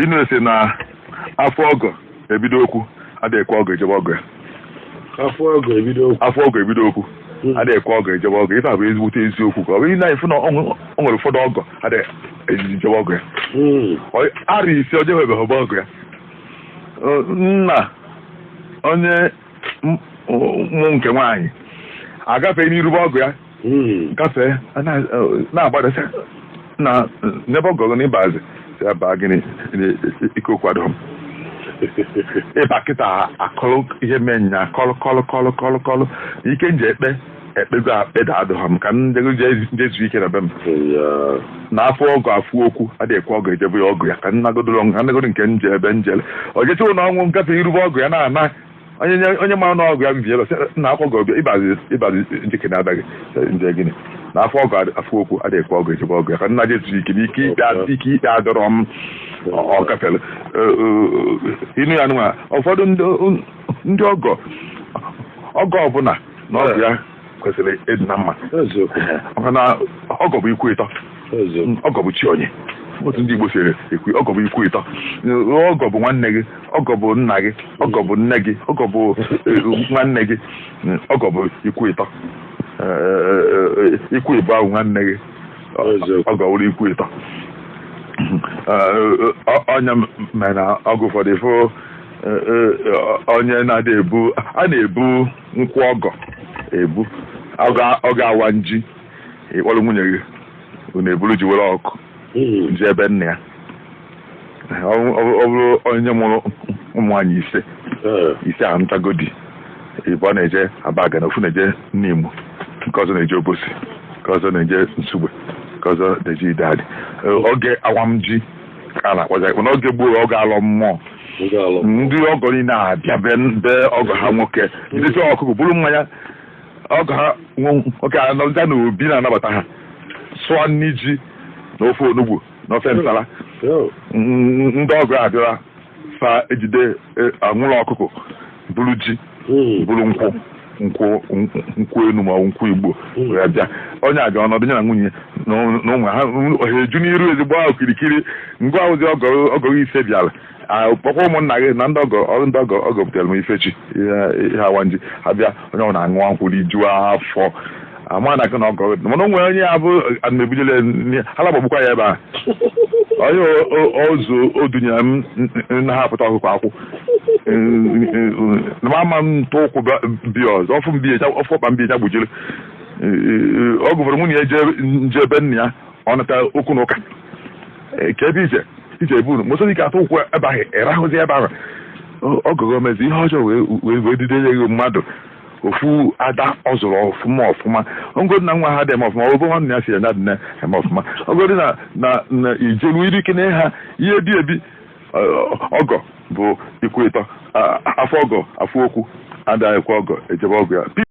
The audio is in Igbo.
Inu si na afọ ọgọ ebido okwu, adịghị ekwe ọgọ ejebe ọgọ ya. Afọ ọgọ ebido okwu. Afọ ọgọ ebido okwu, adịghị ekwe ọgọ ejebe ọgọ. Ife a bụ ezigbote eziokwu, ka ọ bụ na ịfụ na o nwere ụfọdụ ọgọ adịghị ejebe ọgọ ya. Arọ 5 o jebeghị ọgọ ya. Nna onye mụ nke nwaanyị agafee n'iru ọgọ ya, gafee na-agbadasị na n'ebe ọgọ gị n'ịbazi ya baa gịnị ike okwu adịghị m ịba kịta akọlụ ihe mee nya kọlụ kọlụ kọlụ kọlụ kọlụ ike nje ekpe ekpego akpeda adịghị m ka m jezu ike na be m. Na afọ ọgọ afụ okwu, adịghị ekwe ọgọ ejebe ya ọgụ ya, ka nnagodoro nnagodo nke nje ebe njele o jechewo na ọnwụ ngafe irube ọgụ ya na-ana onye mara na ọgụ ya bie ebe na afọ ọgọ bịa ịbazi njike na-adaghị nje gịnị na afọ ọgọ afụ okwu, adịghị ekwe ọgọ ejebe ọgụ ya, ka nna jezu ike na ike ikpe adọrọ m. Ọ gafere inu ya nwa. Ụfọdụ ndị ọgọ ọgọ ọbụla na ọgụ ya kwesịrị ịdị na mma, maka na ọgọ bụ ikwu ịtọ, ọgọ bụ chi onye. Otu ndị Igbo siri ekwu, ọgọ bụ ikwu ịtọ: ọgọ bụ nwanne gị, ọgọ bụ nna gị, ọgọ bụ nne gị, ọgọ bụ nwanne gị. Ọgọ bụ ikwu ịtọ, ikwu ịbụ ahụ nwanne gị, ọgọ wụrụ ikwu ịtọ. Onye mere na ọgụ ụfọdụ ifo onye na-adị ebu a na-ebu nkwụ ọgọ ebu ọgọ awa nji ịkpọrọ nwunye gị, unu eburu ji were ọkụ ji ebe nna ya. Ọ bụrụ onye mụrụ ụmụ nwaanyị 5, 5 anụtagodi ịbụ, ọ na-eje Abagana, ofu na-eje Nimo, nke ọzọ na-eje Obosi, nke ọzọ na-eje Nsugbe, nke ọzọ na-eje Idadị. Oge awamji ka a na-akpọzi, mana oge gboo, oge alọ mmụọ, ndị ọgọ niile abịa be ọgọ ha nwoke, ndezi ọkụkọ, buru mmanya. Ọgọ ha nwoke anọzia na obi na-anabata ha, sụọ nri ji na ofe onugbu na ofe nsala. Ndị ọgọ abịara, fa ejide anwụrụ ọkụkọ, buru ji, buru nkwụ nkwụ nkwụ enu ma ọ bụ nkwụ Igbo wee bịa. Onye abịa ọnọdụ ya na nwunye na ụmụ ha, ha eju n'iru ezigbo ahụ kirikiri. Ngwa ahụzi ọgọ ọgọ 5 bịara, kpọkwa ụmụnna gị na ndị ọgọ ọrụ, ndị ọgọ ọgọ butere m ifechi ihe awanji abịa. Onye ọ na-aṅụ nkwụ rijuo afọ, ama na gị na ọgọ, mana o nwere onye ya bụ anamebujele ha gbagbukwa ya ebe a. Onye ozu o dunyere m na ha apụta ọkụkọ akwụ na ama m ntụ ụkwụ bịa ọzọ ọfụ m biya ọfụ ọkpa m biya gbujiri. Ọ gụfere nwunye ya nje ebe nna ya, ọ nata okwu na ụka ka ebe ije ije ebu unu mosoro ike atụ ụkwụ ebe ahụ ịrahụzi ebe ahụ. Ọgọgọ mezi ihe ọjọọ wee wee dide ya mmadụ ofu ada ọ zụrụ ọfụma ọfụma. Ngodi na nwa ha dị eme ọfụma, ọ bụ nwanne ya si ya dị eme ọfụma. Ọgọdị na na ijelu iri kene ha ihe ebi ebi. Ọgọ bụ ikwu ịtọ. Afọ ọgọ afọ okwu, ada ekwe ọgọ ejebe ọgọ ya.